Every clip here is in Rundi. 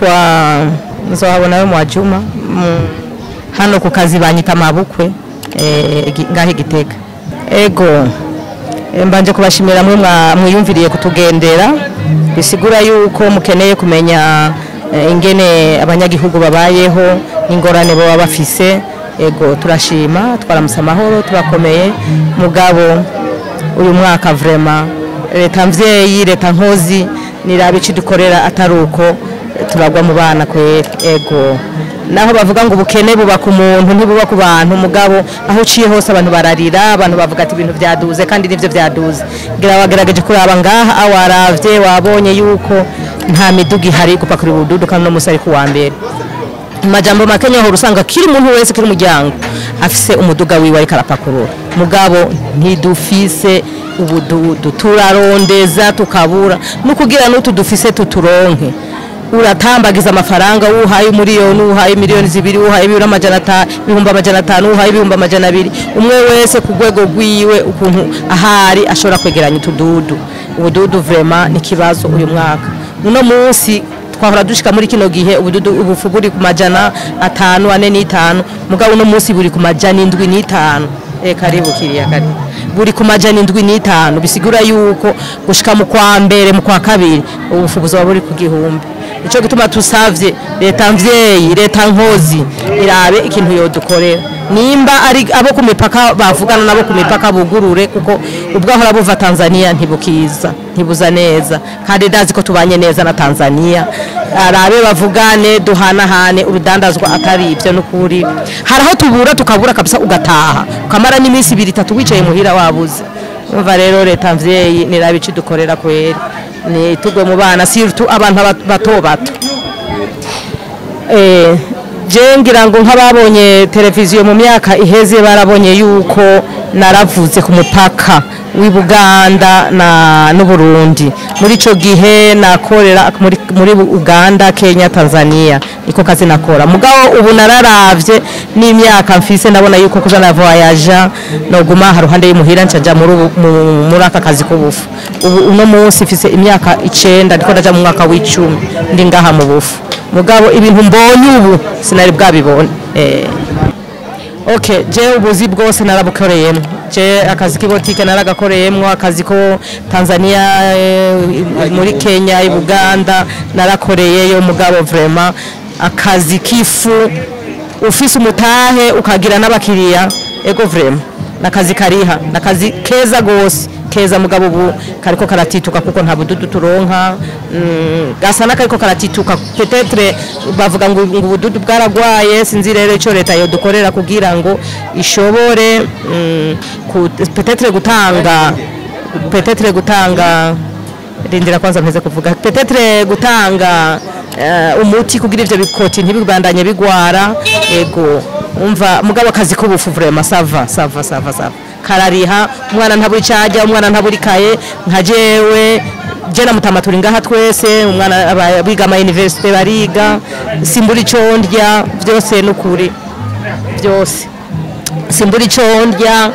Nitwa Nzohabona Mwajuma, hano ku kazi banyita mabukwe, ngahe Gitega. Ego mbanje kubashimira mwe mwiyumviriye kutugendera, bisigura yuko mukeneye kumenya ingene abanyagihugu babayeho n'ingorane baba bafise. Ego turashima, twaramusa amahoro, turakomeye. Mugabo uyu mwaka vraiment leta mvyeyi, leta nkozi nirabe ikidukorera, ataruko turagwa mu bana kwera. Ego naho bavuga ngo ubukene buba ku muntu ntibuba ku bantu, mugabo aho uciye hose abantu bararira, abantu bavuga ati ibintu vyaduze, kandi nivyo vyaduze. Ngira wagerageje kuraba ngaha, awaravye wabonye yuko nta miduga ihari gupakura ubududu, kandi no musi ari kuwa mbere. Majambo makenya ho usanga kiri umuntu wese kiri umuryango afise umuduga wiwe ariko arapakurura, mugabo ntidufise ubududu, turarondeza tukabura, nukugira n'utu dufise tuturonke. Uratambagiza amafaranga, uhaye umuriyoni, uhaye 2 miliyoni, uhaye 500,000, 500,000, uhaye 200,000, umwe wese ku rwego rwiwe ukuntu ahari ashobora kwegeranya utududu. Ubududu vraiment ni kibazo uyu mwaka. Uno munsi twahora dushika muri kino gihe ubududu ubufu buri ku 500, 405, mugabo uno munsi buri ku 705. Karibu kiriya, karibu. Buri ku 705, bisigura yuko gushika mu kwa mbere, mu kwa kabiri, ubufu buzoba buri ku 1000. Ico gituma tusavye leta mvyeyi, leta nkozi irabe ikintu yodukorera. Nimba ari abo ku mipaka bavugana nabo ku mipaka bugurure, kuko ubwahora buva Tanzania ntibukiza, ntibuza neza, kandi ndazi ko tubanye neza na Tanzania. Arabe bavugane, duhanahane urudandazwa, atari ibyo n'ukuri hari aho tubura, tukabura kabisa, ugataha ukamara n'iminsi 2 3 wicaye muhira wabuze. Umva rero, leta mvyeyi nirabe ikidukorera kweri, ni tugwe mu bana, surtout abantu bato bato. Je ngira ngo nk'ababonye televiziyo mu myaka iheze barabonye yuko naravuze ku mupaka w'i Buganda na n'Uburundi. Muri ico gihe nakorera muri Uganda, Kenya, Tanzania, niko kazi nakora. Mugabo ubu nararavye n'imyaka mfise, ndabona yuko kuja na voyage noguma haruhande y'umuhira, ncaja muri aka kazi k'ubufu. Ubu uno munsi mfise imyaka 9, ndiko ndaja mu mwaka w'10 ndi ngaha mu bufu. Mugabo ibintu mbonye ubu sinari bwabibone. Okay, je ubuzi bwose narabukoreyemo. Je akazi k'ibotike naragakoreyemo, akazi ko Tanzania, muri Kenya, i Buganda narakoreyeyo. Mugabo vraiment akazi k'ifu, ufise umutahe ukagira n'abakiriya, ego vraiment nakazi kariha, nakazi keza gose, keza. Mugabo ubu kariko karatituka kuko nta bududu turonka, gasa n'akariko karatituka. Peut-être bavuga ngo ubududu bwaragwaye, sinzi rero ico leta yodukorera kugira ngo ishobore peut-être gutanga, rindira kwanza mpeze kuvuga, peut-être gutanga umuti kugira ivyo bikoti ntibibandanye bigwara. Ego umva, mugabo akazi k'ubufu vraiment ça va, ça va, ça va, ça va, karariha. Umwana ntaburi icajya, umwana ntaburi kaye. Nka jewe, je na mutama turi ngaha twese, umwana biga ama université bariga, simbura ico ndya, byose n'ukuri byose simbura ico ndya.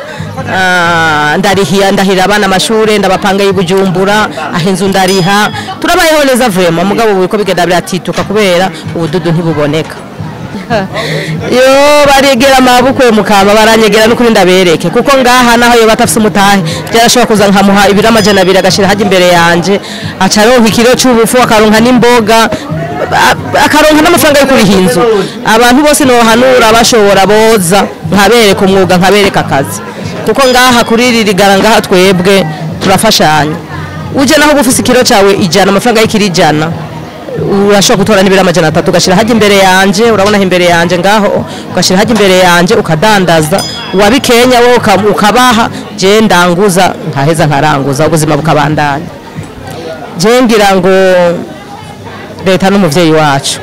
Ndarihiya, ndahira abana amashure, ndabapanga y'Ibujumbura, aho inzu ndariha, turabayeho neza vraiment. Mugabo ubu biriko bigenda biratituka kubera ubududu ntibuboneka. Yo baregera amabukwe mukama, baranyegera n'ukuri ndabereke, kuko ngaha naho yo batafise umutahe, byarashobora kuza nkamuha ibiro 200 agashira hajya imbere yanje, aca aronka ikiro c'ubufu, akaronka n'imboga, akaronka n'amafaranga yo kuriha inzu. Abantu bose nohanura, bashobora boza nkabereka umwuga, nkabereka akazi, kuko ngaha kuri iri rigara ngaha twebwe turafashanya. Uje naho uba ufise ikiro cawe 100, amafaranga y'ikiro 100, urashobora gutora n'ibiro 300 ugashyira hajya imbere yanje. Urabona imbere yanje ngaho, ugashyira hajya imbere yanje ukadandaza, uwabikenya wowe ukabaha, je ndanguza nkaheza nkaranguza, ubuzima bukabandanya. Je ngira ngo leta n'umuvyeyi wacu,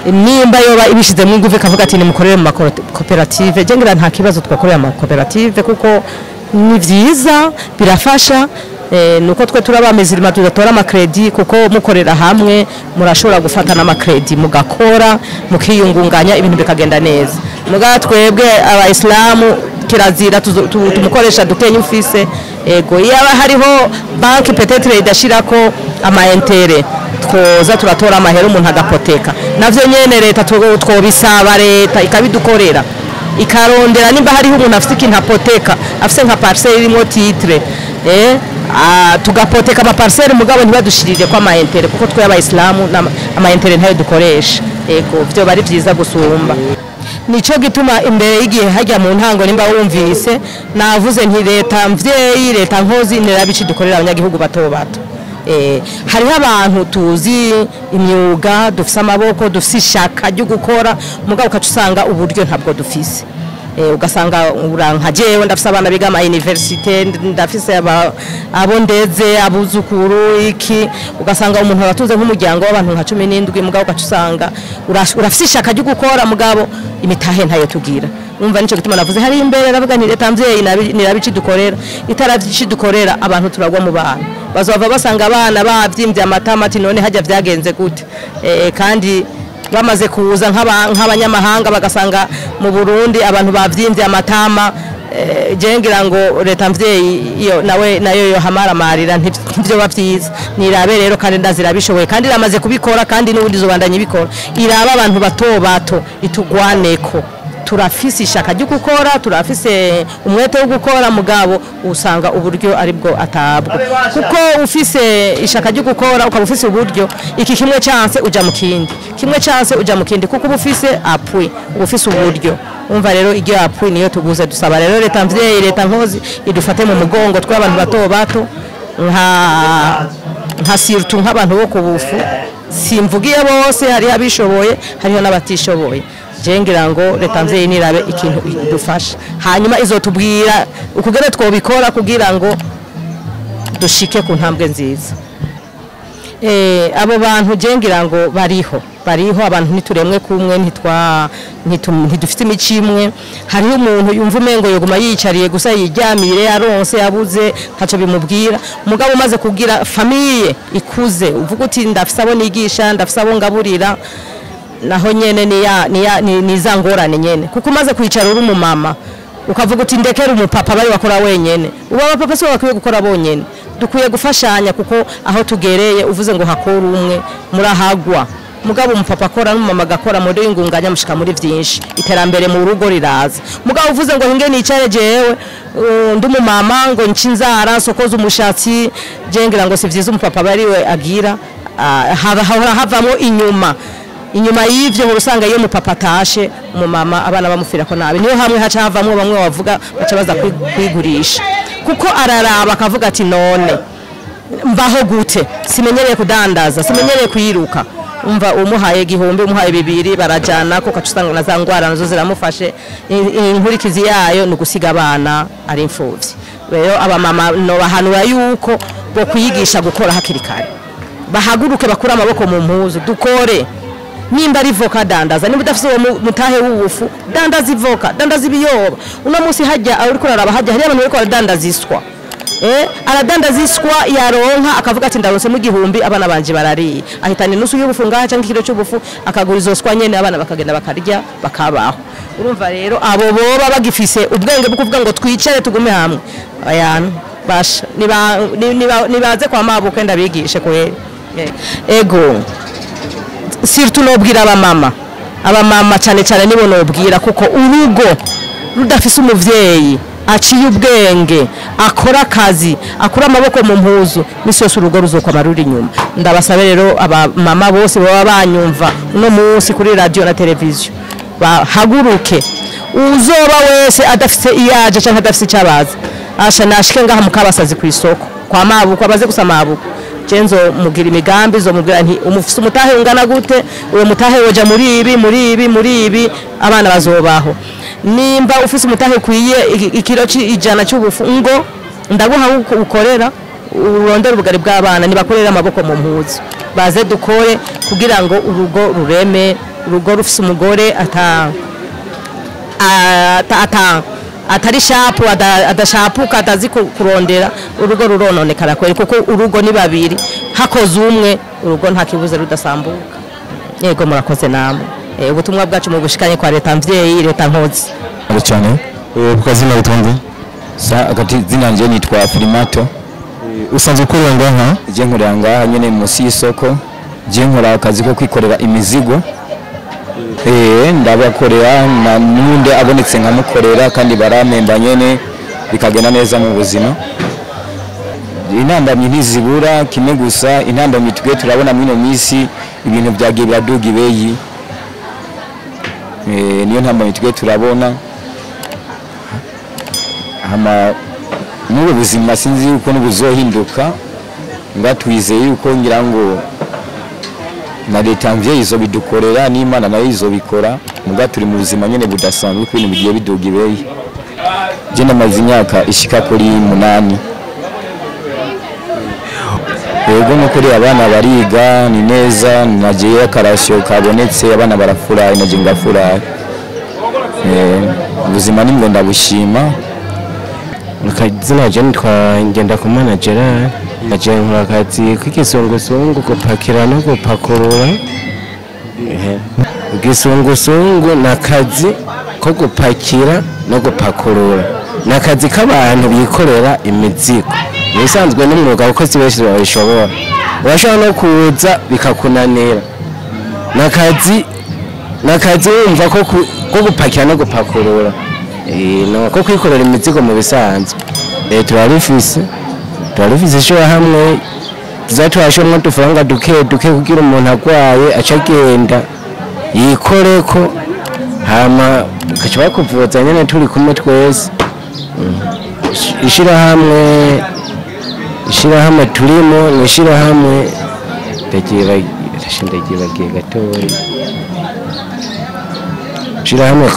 nimba yoba ibishizemo ingufu ikavuga ati nimukorere mu makoperative, je ngira nta kibazo twakorera mu makoperative, kuko ni vyiza, birafasha. Nuko twe turabamezirima tudatora amakredi, kuko mukorera hamwe murashobora gufata n'amakredi, mugakora, mukiyungunganya, ibintu bikagenda neza. Mugabo twebwe abayisilamu kirazira tumukoresha dukenya ufise. Ego, iyaba hariho banki peut-être idashirako ama intérêt. Twoza turatora amahera umuntu agapoteka, navyo nyene leta twobisaba, leta ikabidukorera, ikarondera nimba hariho umuntu afite ikintu apoteka, afise nka parcelle irimo titre, tugapoteka ama parcelle, mugabo ntibadushirire ko ama intérêt, kuko twe abayisilamu ama intérêt ntayo dukoresha. Ego, vyo bari vyiza gusumba. Nico gituma imbere y'igihe hajya mu ntango, nimba wumvise navuze nti leta mvyeyi, leta nkozi, nirabici dukorera abanyagihugu bato bato. Hariho abantu tuzi imyuga, dufise amaboko, dufise ishaka ryo gukora, mugabo ukaca usanga uburyo ntabwo dufise. Ugasanga uranka jewe ndafise abana biga ama université, ndafise abo ndeze, abuzukuru, iki, ugasanga umuntu aratunze nk'umuryango w'abantu nka 17, mugabo ugaca usanga urafise ishaka ryo gukora, mugabo imitahe ntayo tugira. Umva, nico gituma navuze hari imbere, ndavuga nti leta mvyeyi nirabici dukorera. Itarabici dukorera, abantu turagwa mu bana, bazova basanga abana bavyimbye amatama, ati none hajya vyagenze gute? Kandi bamaze kuza nk'abanyamahanga bagasanga mu Burundi abantu bavyimbye amatama, je ngira ngo leta mvyeyi iyo nawe nayo yo hamaramarira, ntivyo bavyiza. Nirabe rero, kandi ndazirabishoboye, kandi iramaze kubikora, kandi n'ubundi zobandanya ibikora. Iraba abantu bato bato, itugwaneko. Turafise ishaka ryo gukora, turafise umwete wo gukora, mugabo usanga uburyo aribwo atabwo, kuko ufise ishaka ryo gukora, ukaba ufise uburyo, iki kimwe chance uja mu kindi, kimwe chance uja mu kindi, kuko uba ufise appui, uba ufise uburyo. Umva rero, iryo appui niyo tuguze. Dusaba rero leta mvyeyi, leta nkozi, idufate mu mugongo tw'abantu bato bato, nka surtout nk'abantu bo ku bufu. Simvugiye bose, hariho abishoboye, hariho n'abatishoboye. Je ngira ngo leta mvyeyi nirabe ikintu idufasha, hanyuma izotubwira ukugere twobikora kugira ngo dushike ku ntambwe nziza. Abo bantu je ngira ngo bariho, bariho. Abantu ntituremwe kumwe, ntidufite imico imwe. Hariho umuntu yumva umengo yoguma yiyicariye gusa, yiryamire, aronse yabuze ntaco bimubwira. Mugabo umaze kugira famille ikuze, uvuga uti ndafise abo nigisha, ndafise abo ngaburira, naho nyene ni za ngorane nyene, kuko umaze kwicara uri umumama ukavuga uti ndekera umupapa bari bakora wenyene. Ubu abapapa si bo bakwiye gukora bonyene, dukwiye gufashanya, kuko aho tugereye uvuze ngo hakora umwe murahagwa. Mugabo umupapa akora n'umumama agakora, muri ingunganya mushika muri vyinshi, iterambere mu rugo riraza. Mugabo uvuze ngo hinge nicare jewe, ndi umumama, ngo nci inzara, nsokoze umushatsi, je ngira ngo si vyiza. Umupapa bariwe agira, hahora havamo inyuma inyuma y'ivyo, ngo usanga iyo umupapa atashe, umumama abana bamufira ko nabi, niyo hamwe haca havamwo bamwe bavuga baca baza kwigurisha, kuko araraba akavuga ati none mbaho gute? Simenyereye kudandaza, simenyereye kwiruka. Umva, umuhaye 1000, umuhaye 2 barajana ko, ukaca usanga na za ngwara nazo ziramufashe. Inkurikizi yayo ni ugusiga abana ari imfuvyi. Rero abamama nobahanura yuko bo kwiyigisha gukora hakiri kare, bahaguruke, bakure amaboko mu mpuzu, dukore. Nimba ari voka, dandaza. Nimba udafise uwo mutahe w'ubufu, dandaza ivoka, dandaza ibiyoba. Uno munsi hajya aho uriko uraraba, hajya hariyo abantu bariko baradandaza iswa. Aradandaza iswa, yaronka akavuga ati ndaronsemo 1000, abana banje barariye, ahitana inusu y'ubufu ngaha cyangwa ikiro cy'ubufu, akagura izo swa nyene, abana bakagenda bakarya bakabaho. Urumva rero, abo boba bagifise ubwenge bwo kuvuga ngo twicare tugume hamwe, ayana basha nibaze kwa mabukwe ndabigishe kweri. Ego, surtout nobwira abamama, abamama cyane cyane nibo nobwira, kuko urugo rudafise umuvyeyi aciye ubwenge, akora akazi, akura amaboko mu mpuzu, misi yose urugo ruzokwama ruri inyuma. Ndabasabe rero abamama bose baba banyumva uno munsi kuri radio na televiziyo, bahaguruke. Uzoba wese adafise iyaje canke adafise icyabaza, asha nashike ngaha mukabasazi ku isoko kwa mabuko, abaze gusa mabuko. Jenzo mugira imigambi, zo mubwira nti umufise umutahe ungana gute? Uwo mutahe woja muri ibi, muri ibi, muri ibi, abana bazobaho. Nimba ufise umutahe ukwiye ikiro 100 cy'ubufu, ngo ndaguha uko ukorera, urondera ubugari bw'abana. Nibakorera amaboko mu mpuzu, baze dukore kugira ngo urugo rureme. Urugo rufise umugore ata atari shapu, adashapuka, atazi kurondera, urugo rurononekara kweri, kuko urugo ni babiri, hakoze umwe urugo nta kibuze rudasambuka. Yego, murakoze namwe. Ubutumwa bwacu mu bushikanye kwa leta mvyeyi, leta nkozi. Murakoze cyane. Ku kazina witonde? Sa agati zina nje nitwa Filimato. Usanzwe ukorera ngaha? Je nkorera ngaha nyene munsi y'isoko. Je nkora akazi ko kwikorera imizigo. Ndabakorera na n'undi abonetse nkamukorera kandi baramemba nyene bikagenda neza mu buzima. Intambamyi ntizibura, kimwe gusa intambamyi twe turabona mwino misi ibintu byagiye biraduga ibeyi. Niyo ntambamyi twe turabona. Hama n'ubu buzima sinzi yuko n'ubuzohinduka, ngatwizeye yuko ngira ngo na leta mvye izobidukorera n'Imana nayo izobikora, muga turi mu buzima nyene budasanzwe kuko ibintu bigiye biduga ibeyi. Je namaze imyaka ishika kuri 8. Yego nukuri abana bariga ni neza, nagiye akarasyo kabonetse abana barafurahi naje ngafurahi. Ubuzima ni ngo ndabushima. Akazina je nitwa Ngendakumana Gerard, naje nkora akazi k'igisungusungu gupakira no gupakurura. Igisungusungu ni akazi ko gupakira no gupakurura, ni akazi k'abantu bikorera imizigo. Ibisanzwe n'umwuga kuko si benshi babishobora, urashobora no kuza bikakunanira. Ni akazi wumva ko gupakira no gupakurura, ko kwikorera imizigo mu bisanzwe. Turarifise ishyirahamwe tuzatwashomwo udufaranga duke duke kugira umuntu agwaye aca agenda yikoreko, hama bagaca bakuvuza nyene turi kumwe twese. Ishirahamwe turimo ni ishirahamwe ndagiye gatoya, ishirahamwe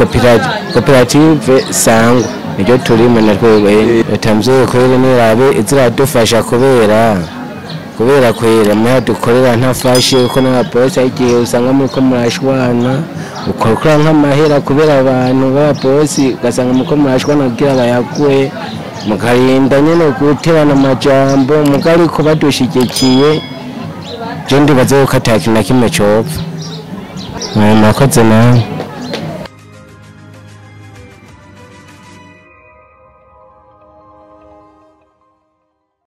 koperative Sangwa niryo turimo na twebwe. Leta mvyeyi kweri nirabe iziradufasha kubera kwera mwe dukorera ntafashe kuko n'abapolisi igihe usanga muriko murashwana ukora nk'amahera kubera abantu b'abapolisi ugasanga muriko murashwana kugira bayaguhe, mukarinda nyene guterana amajambo muga ariko badushigikiye je ndibaza yuko ata kintu na kimwe copfa. Murakoze namwe.